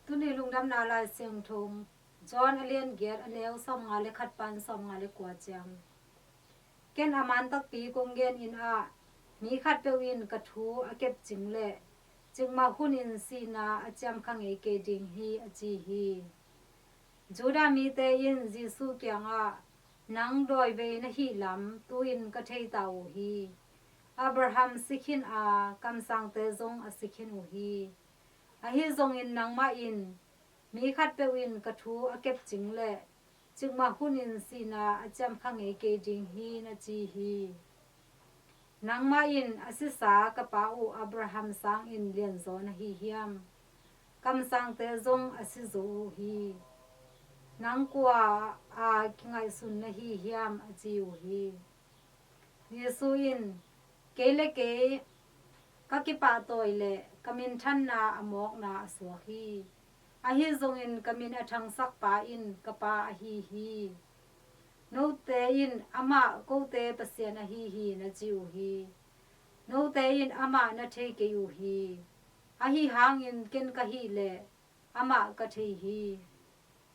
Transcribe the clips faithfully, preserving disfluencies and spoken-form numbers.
Tuni lungdamna Lai Siangtho, John a lian giat, a neu sawmnga le khat pan sawmnga le kua ciang. Ken a man takpi kong gen in ah, mi khatpeuh in ka thu a kepcing leh, cikmah hunin sihna a ciam kha ngei kei ding hi, a ci hi. Judah mite in Jesuh kiangah, nang dawivei na hih lam tu-in ka thei ta uh hi. Abraham si khin a, kamsangte zong a si khin uh hi. Ahi zongin nangmah in, mi khatpeuh in ka thu a kepcing leh, cikmah hunin sihna a ciam kha ngei kei ding hi, na ci hi. Nangmah in a sisa ka pa uh Abraham sangin lianzaw na hi hiam? Kamsangte zong a si zo uh hi. Nang kua a kingaihsun na hi hiam, a ci uh hi. Jesuh in, kei le kei ka kipahtawi leh ka minthanna a mawkna a suak hi. Ahi zongin ka min a thangsak pa in ka pa ahi hi. Note in amah kote Pasian ahi hi, na ci uh hi. Note in amah na thei kei uh hi. Ahi hangin ken ka hih leh amah ka thei hi.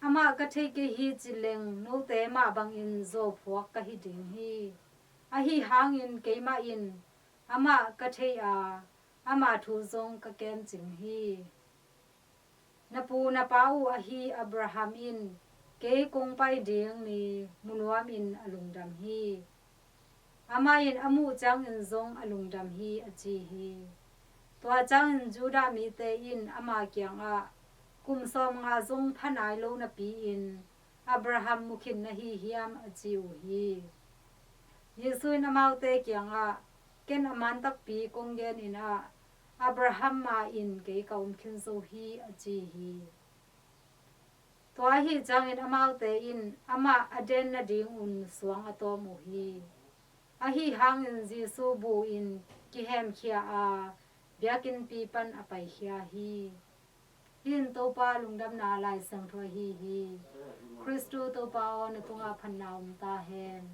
Amah ka thei kei hi ci leng, note mah bangin zawphuak ka hi ding hi. Ahi hangin keimah in amah ka thei a, ama thu zong ka kemcing hi. Na pu na pa uh ahi Abraham in kei kong pai ding ni mu nuamin a lungdam hi. Amah in a muh ciangin zong a lungdam hi, a ci hi. Tua ciangin Judah mite in ama kiangah, kum sawmnga zong pha nai lo napi-in Abraham mu khin na hi hiam, a ci uh hi. Jesuh in amaute kiangah, ken a man takpi kong gen in ah, Abraham ma-in kei ka um khin zo hi, a ci hi. Tua ahih ciangin amaute in amah a den nadingun suang a tawm uh hi. Ahi hangin Jesuh bu-in kihemkhia a, biakinnpi pan a paikhia hi. Hih in Topa lungdamna Lai Siangtho ahi hi. Khristu Topa aw, na tungah phatna om ta hen.